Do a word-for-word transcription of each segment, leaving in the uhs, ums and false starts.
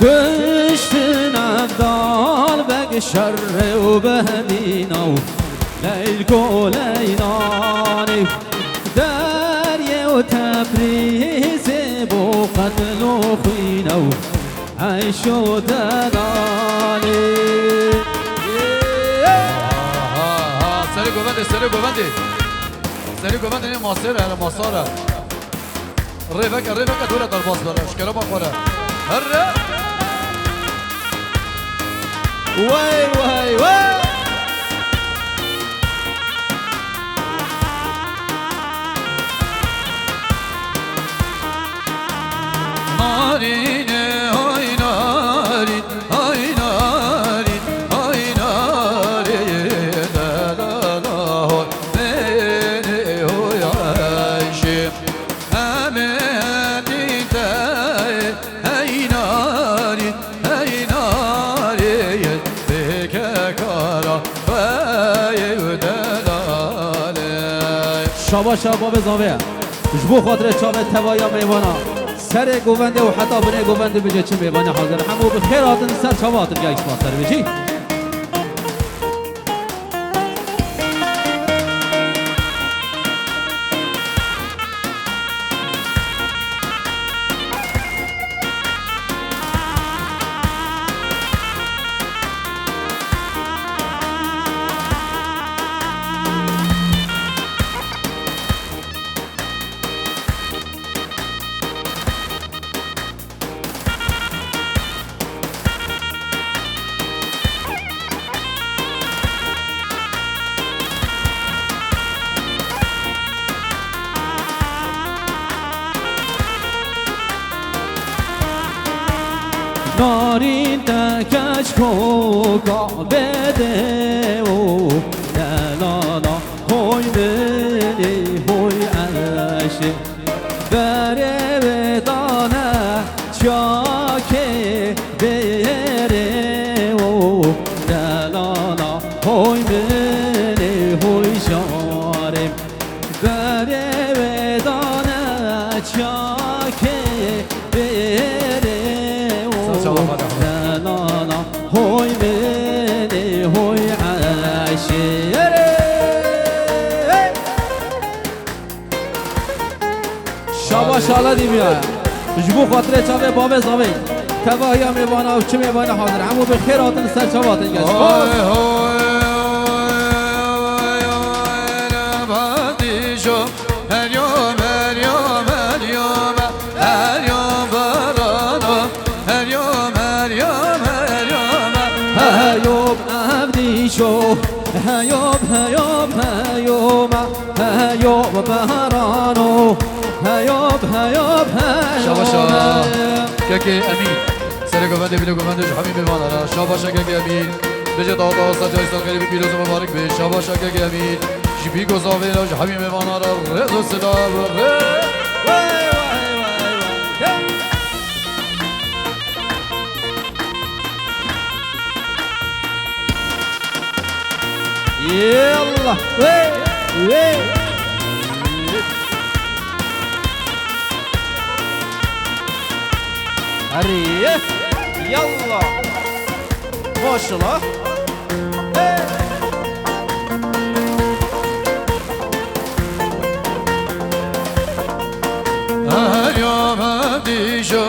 Kuştin Evdal Beg şerre û behmîna û Leyl ku Leylanê, Derye û Tebrîzê bo qetl û xwîna û eyş û delalê. Ha, ha, ha, serê govendê, serê govendê. Serê govendê ne masêr e, masar e. Rê veke, rê veke, dore derbas bere, ji kerema xwe re. Herre! Wey, wey, wey! Narîne, hay narîn, hay narîn, hay narîn, la la la, hoy, nê, nê, hoy, Ayşê. Emê dîte, hey narî, hey narî, bêke kara, hey delalê. Şabaş şabaş bavê zavê. Ji bo xatirê çavê tevaya mêvana. Serê govendê û heta binê govendê bêje çi mêvanê hazir. Hemû bi xêr hatin, ser çava hatin, gel spas ser bêjî. Narîn te keç koka bede û delala hoy belê hoy eşê. Berê wê dane çiyakê bêrê û delala hoy minê hoy jarê. Berê wê dane çiyakê bêrê û delala hoy minê hoy eşê. Şabaş ala dîmiya. Ji bo xatirê çavê bavê zavê. Tevahiya mêvana û çi mêvane hazir. Hemû bi xêr hatin ser çava hatin gel. Spas. Hay, hay, hay, hay, hay, le badîşo. Her yom, her yom, her yom, her yom barano. Her yom, her yom, her yom. He yom evdîşo. He yom, he yom, he yom. Heyo beherano, heyo, heyo, heyo. Şabaşa. Kekê Emîn. Serê govendê bîne govendê ji hemî mêvana re. Şabaşa kekê Emîn. Bêje dawa dawa ser cayê ser xêrê bi pîroz û mibarek be. Şabaşa kekê Emîn. Ji bîk û zavê re ji hemî mêvana re rêz û silav. Rê. Wey, wey, wey, wey. Hey. Yallah. Wey, wey. Hadi. Yallah. Maşallah. Hey. Her yom evdîşo.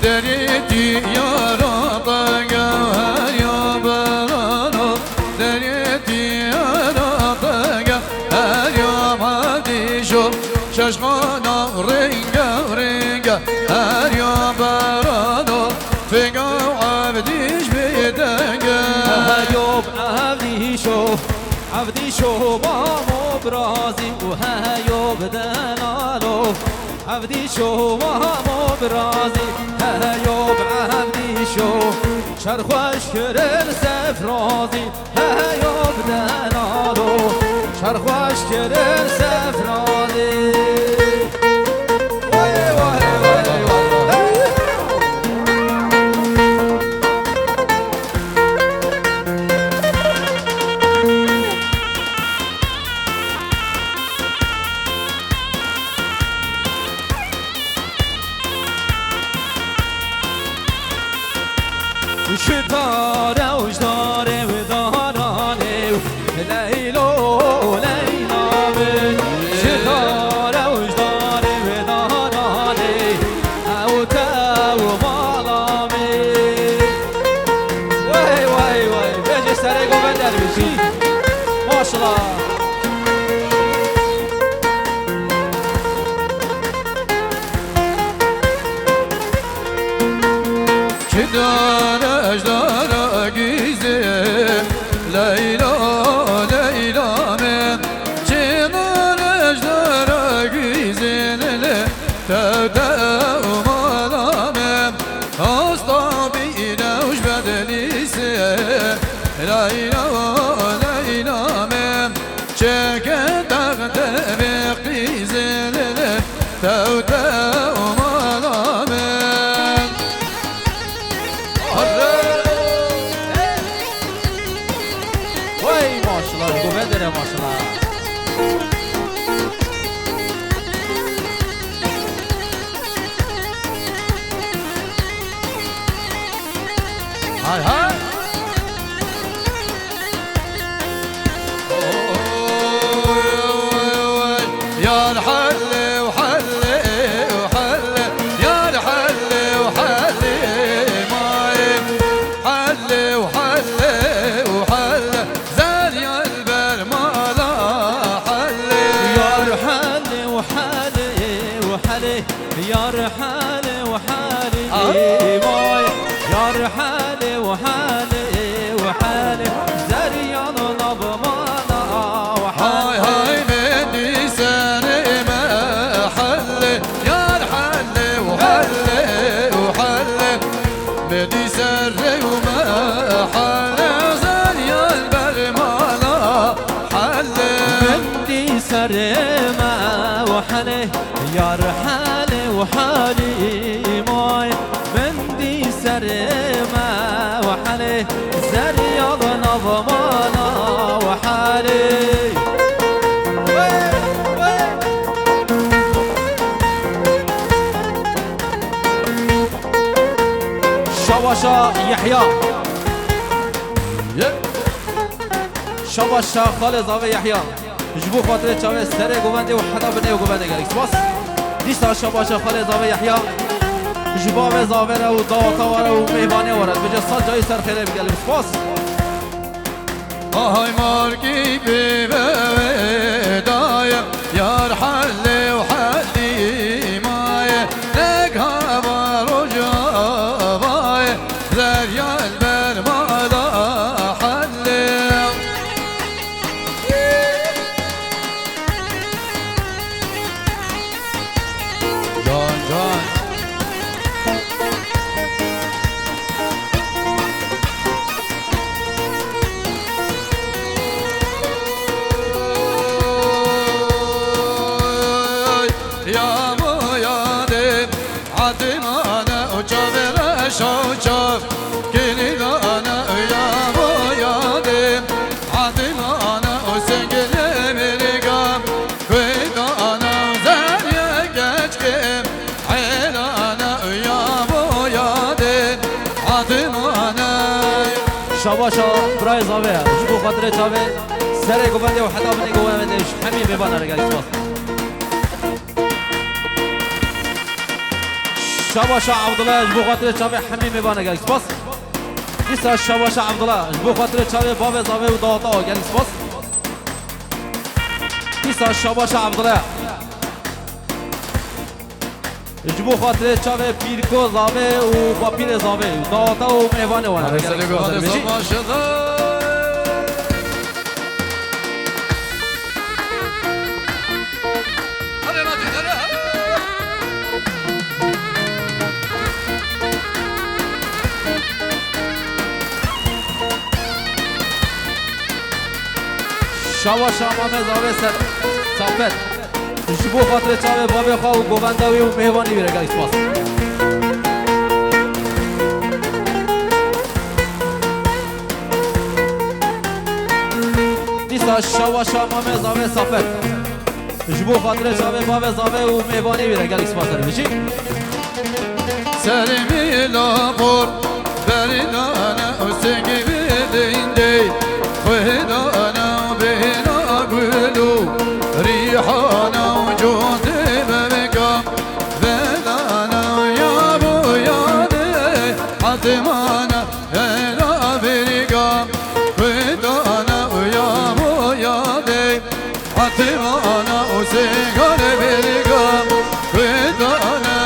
Derê diyara te gel, her ya berano. Derê diyara te gel, her ya evdîşo. Şeşxana rênge rênge, her ya berano. Fênga evdîş bê denge. Heyo evdîşo, evdîşo mamo birazî û heyo delalo. Evdîşo mamo birazî, heyo bi evdîşo. Şer xweş kirin sefrazî, heyo bi delalo. Şer xweş kirin sefrazî. Wey, wey, wey, wey. Ji dare û ji darê û daranê û Leylo, Leyla min. Ji dare û ji darê û daranê ew te û mala min. Wey, wey, wey. Bêje serê govend derbijî. Maşallah. Ji dare ji dare gizê Leyla, Leyla min. Ji dare ji dare gizê lê tew tew mala min. Asta bîne û ji bedlîsê Leyla, Leyla min. Çeke texte vê qîzê lê tew tew mala min. Arre! Wey maşallah, ji govendê re maşallah. Hay hay. Yar helle û helle û helle, yar helle û helle, may. Helle û helle û helle, zer yel ber mala helle. Yar helle û helle û helle, yar helle û helle, may. Yar helle û helle û helle, zer yel nav mala helle. Hay hay, mendî serê me helle, yar helle û helle û helle. Mendî serê û me helle, zer yel ber mala helle. Mendî serê me û helle, yar helle û helle, may. Mendî serê me û helle, zer yel nav mala û helle. Şabaşa Yehya. Ye. Şabaşa Xalê Zavê Yehya. Ji bo xatirê çavê serê govendê û heta binê û govendê gelek spas. Dîsa şabaşa Xalê Zavê Yehya. Ji bavê zavê re û dawata were û mêvanê were. Bêje sed carî ser xêrê bi gelek spas. Ahay markî pê ve wê daye, yar helle û hellî maye, nek hava rojava ye, zerya li ber mala helle. Can, can. Ya bo ya de, Adimane û çavê reşa û çav, kirîdane û ya bo ya de, Adimane û singilê mirîga, kuydane û zerye keçkê, hêlane û ya bo ya de, Adimane. Şabaşa birayê zavê ye. Ji bo xatirê çavê serê govendê û heta binê govendê ji hemî mêvana re gelek spas. Şabaşa Abdullah ji bo xatirê çavê hemî mêvana gelek spas. Dîsa şabaşa Abdullah ji bo xatirê çavê bavê zavê û dawata gelek spas. Dîsa şabaşa Abdullah. Ji bo xatirê çavê pîrko zavê û bapîrê zavê û dawata û mêvanê wan. Hadi gelek spas. Şawa şamame zavê ser Safet. Ji bo xatirê çavê bavê xwe û govenda wî û mêvanî wî re gelek spas. Dîsa şawa şamame zavê Safet. Ji bo xatirê çavê bavê zavê û mêvanî wî re gelek spas derim. Jî. Serê min lapor, berî da Dengê vê dengê xwe dana bêhna gul û rîhana û cotê bebeka. Vedana ya bo ya de, Fatmana hela vêrîga. Xwe dana ya bo ya de, Fatmana û sêgare vêrîga. Xwe dana.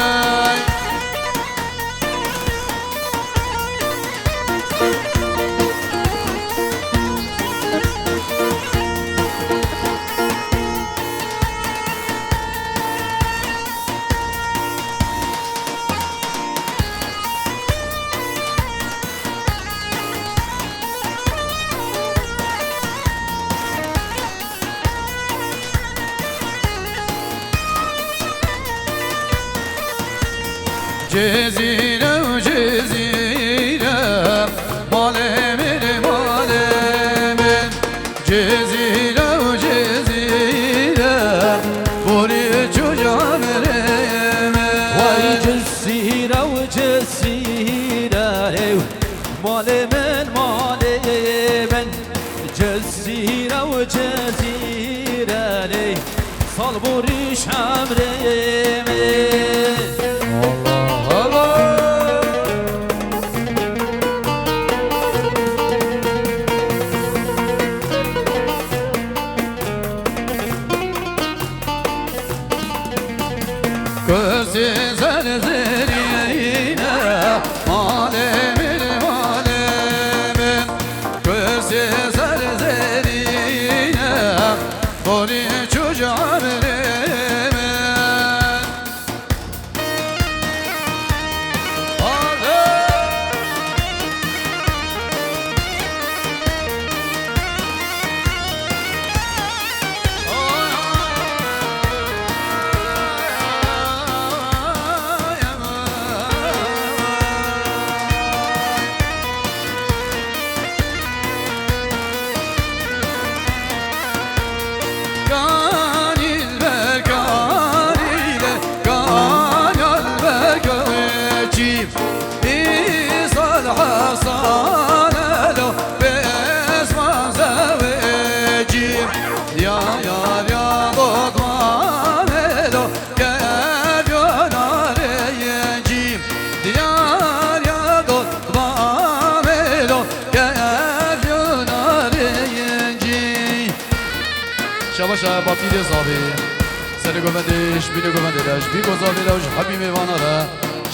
Cezîre û Cezîre, malê min, malê min. Cezîre û Cezîre, borî çû ji emrê min. Wey Cezîre û Cezîre, malê min, malê min. Cezîre û Cezîre lê sal borî ji emrê min. Allah Allah. Kursê ser zerîne, malê min, malê min. Kursê ser zerîne, borî çû ji emrê min. Ganî li ber ganî le, ganî li ber ganî çî. Îsal Hasan Elo, bêzman zewecî. Ya yar ya dost mamelo, gel yona rêncî. Diyar ya dost mamelo, gel yona rêncî. Şabaşa bapîrê zavê. Serê govendê, ji bînê govendê re, ji bîko zavê re û ji hemî mêvana re.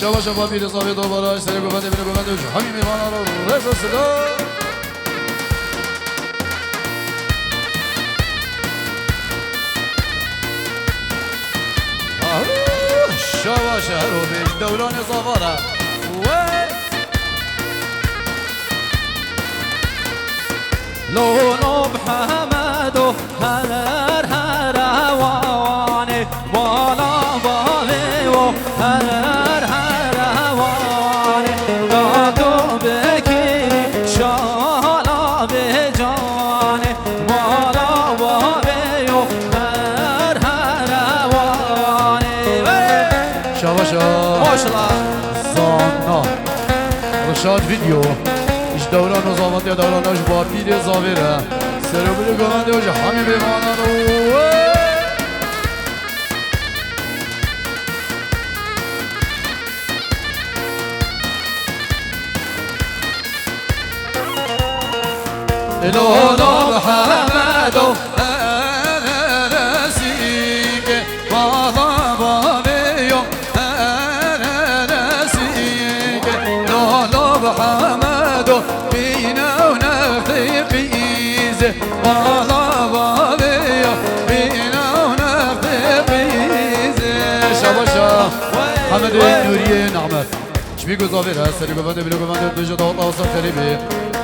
Şabaşa bapîrê zavê dovara, ji serê govendê, bînê govendê û ji hemî mêvana re. Rêz û silav. Ahû, şabaşa her ho bê ji dewranê zavara. Wey! Lolo Mihemedo, her here wane, mala bavê wo, her here wane. Gato bekirî, şala bê canê, mala bavê yo, her here wane. Şabaşa. Maşallah. Zana. Rişad Video. Ji dewra nozavatiya dewra noj bapîrê zavê re. Serobirê govendê û ji hemî mêvanan û. Lolo Mihemedo, eresîke, bala bavê yo, eresîke, Lolo Mihemedo, bîne û nextê qîze, bala bavê yo, bîne û nextê qîze. Şabaşa Hemedê Nûriyê Nehmet. Ji bî ku zavêr e, serê govendê, bîlê govendê, dibêje dawet awsa xerîbê.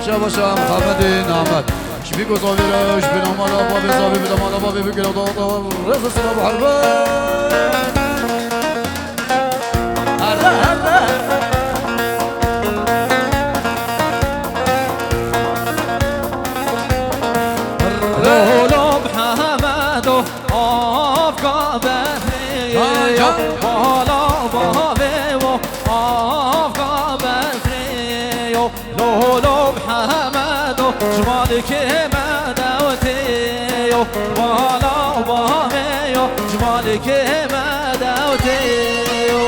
Şabaşa Mihemedê Nehmet. Ji bî ku zavêr e, ji bîna mala bavê zavê, bîna mala bavê bigire dawet awa rêz û silav û helbet. Herre, herre. Lolo Mihemedo. Avka befrê yo, bala bavê wo, avka befrê yo, lolo Ji malikê me dewtê yo, bala û bavê yo, ji malikê me dewtê yo.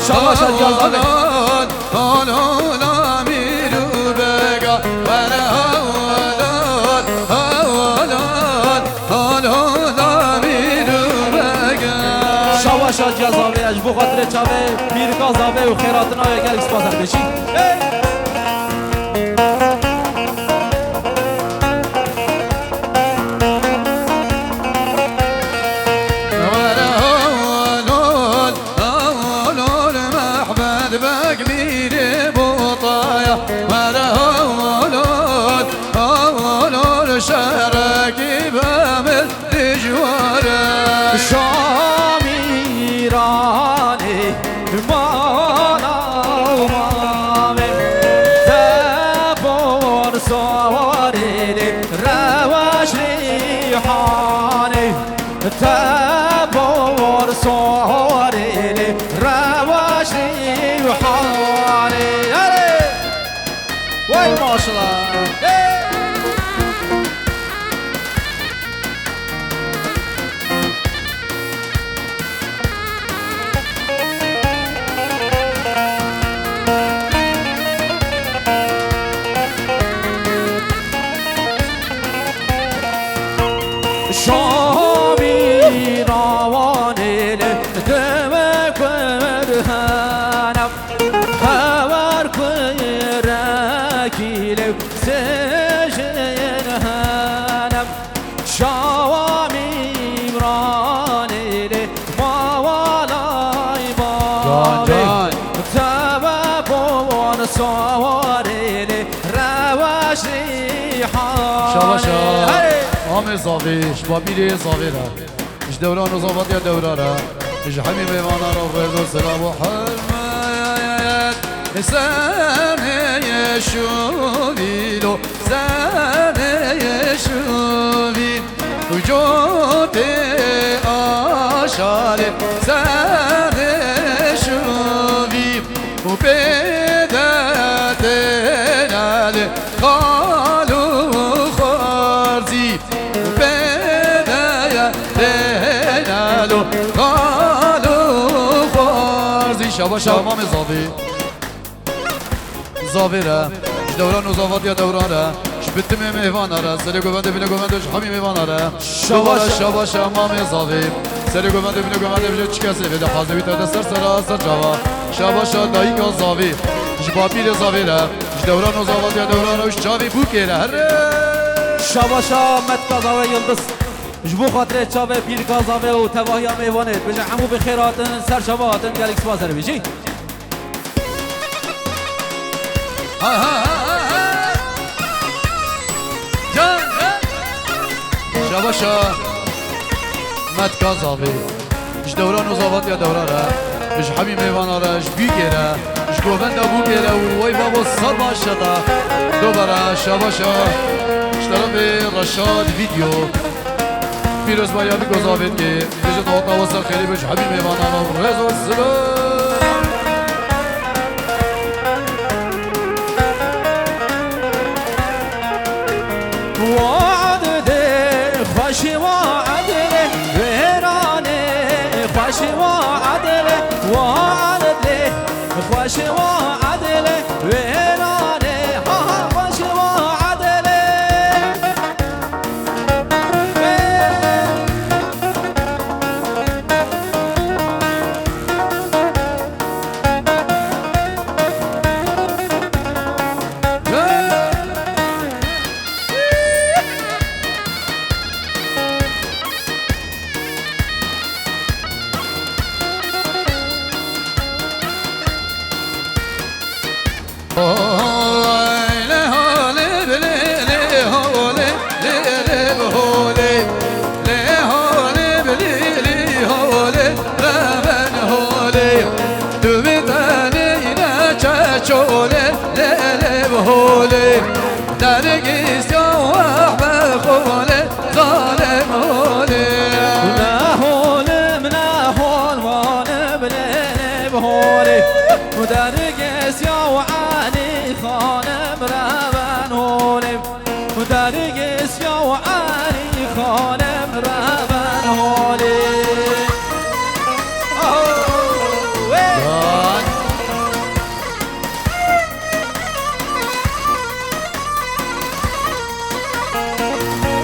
Şabaş, hadi yazalım. Hol, hol, amîr û bega, were hol, hol, hol, hol, hol, amîr û bega. Şabaş, hadi yazalım. Ji bo xatirê çavê pîrika zavê û xêratina wê gelek spas, her beşî. Hey! Were hol, hol, hol, hol, Mehmed Beg mîrê Botaya. Were hol, hol, hol, hol, şerekî be min dijwar e. Şamîranê mala û mavê, te bor sorê lê reweş rîhanê, te bor sorê lê reweş rîhanê. Erê! Wey maşallah! Hey! Şamî rawanê li dime kur hene, hewer kurekî li sêjin hene. Şawa Mîmranê lê mawalay Can, mavê, can. Tebe bon sawarê lê reweş rîhanê. Şabaş e. Hey! Amê zavê, ji babîrê zavê re. Ji dewran û zavatiya dewra re. Ji hemî mêvana re rêz û selam û hurmet. Senê şûvîlo, senê şûvî. Û cotê aşalê serê şûvî û pê de tênelê xal û xwarzî. Û pê de ye tênel û xal û xwarzî. Şabaş, şabaş, Mamê Zavî. Zavê re, ji dewran û zavatiya dewran re, ji bitimê mêvana re, serê govendê, binê govendê, ji hemî mêvana re. Şabaş. Dubare şabaşa mamê zavê. Serê govendê, binê govendê, bije çi kesê vê de hazê wî te de ser sera, ser çava. Şabaşa dayika zavê, ji bapîrê zavê re, ji dewran û zavatiya dewran re û ji çavê bûkê re. Here! Şabaşa metka zavê Yildiz. Ji bo xatirê çavê pîrka zavê û tevahiya mêvanê, bije hemû bi xêr hatin, ser çava hatin, gelek spas, her bijî. Ha, ha, ha, ha, ha. Can, can. Şabaşa. Metka zavê. Ji dewran û zavatiya dewra re. Ji hemî mêvana re, ji bîkê re, ji govenda bûkê re û wey babo ser baş şeta. Dubare şabaşa. Ji terefê Reşad Video. Pîrozbaya Biko zavêt kê, bêjin hota we ser xêrê be ji hemî mêvanan re rêz û silav. Wa edilê, xweşî wa edilê, wêranê, xweşî wa edilê, wa edilê, xweşî wa edilê, wêranê, ha, ha, xweşî wa edilê. Oy, lê holê, bilê, lê holê, lê, lê, holê. Lê holê, bilê, lê holê, reven holê. Tu bi tenê ne çeçolê, lê, lê, holê. Dergîs ya weh be holê, zalem holê. Ne holê, ne hol, vanê, bilê, lê, holê. Dergîs ya weh, Elî. Xanim reven holê, dergis ya û Elî Xanim reven holê. Oh, hey!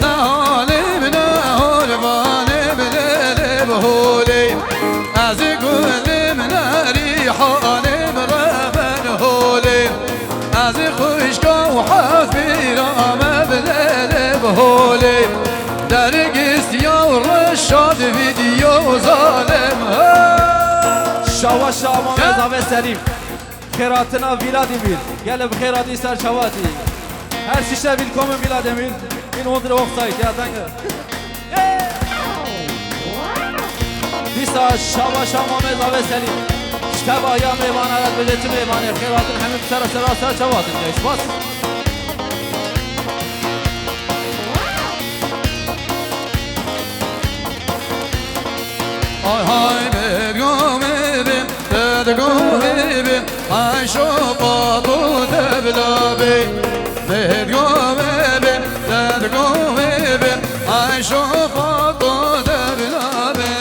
Nehalim, neholvanim, lêlim holê. Ez ê gulim, nerîhanim, reven holê. Ez ê xwişka û hezmîra me, lêlim holê. Dergist ya û Reşad, vîdyo zalim. Hey! Şawa şawa me zavê Selîm. Xêratina Vladimir. Gelê bi xêr hatî ser çavatî. Herzlich willkommen, Vladimir, in unsere Hochzeit. Ja, danke. Dîsa şawa şawa me zavê Selîm. Ji teva ya mêvana re dibêje çi mêvanê xêr hatin hemî bi sera sera ser çavatî. Gelê spas. Ay hay me digo me bin, te digo me bin, ay şo pato te bila be. Me digo me bin, te digo me bin, ay şo pato te bila be.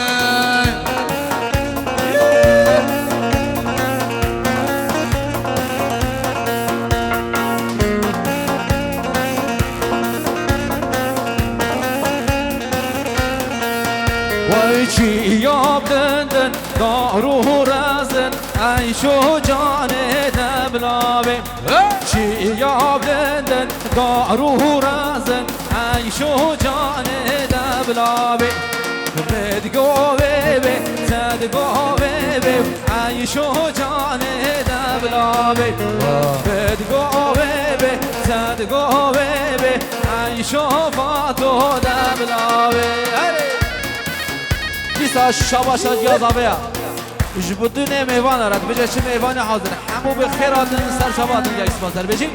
Wey çiya bilindin, dar û rezin, ey şo canê de bilavê. Hey! Çiya bilindin, dar û rezin, ey şo canê de bilavê. Min digo wê bê, te digo wê bê, ey şo canê de bilavê. Min digo wê bê, te digo wê bê, ey şo fato de bilavê. Hey! Dîsa şabaşa cihaz aveya. Ji bo du nê mêvana re dibêje çi mêvanê hazir. Hemû bi xêr hatin ser çava hatin, gelek spas derbêjî.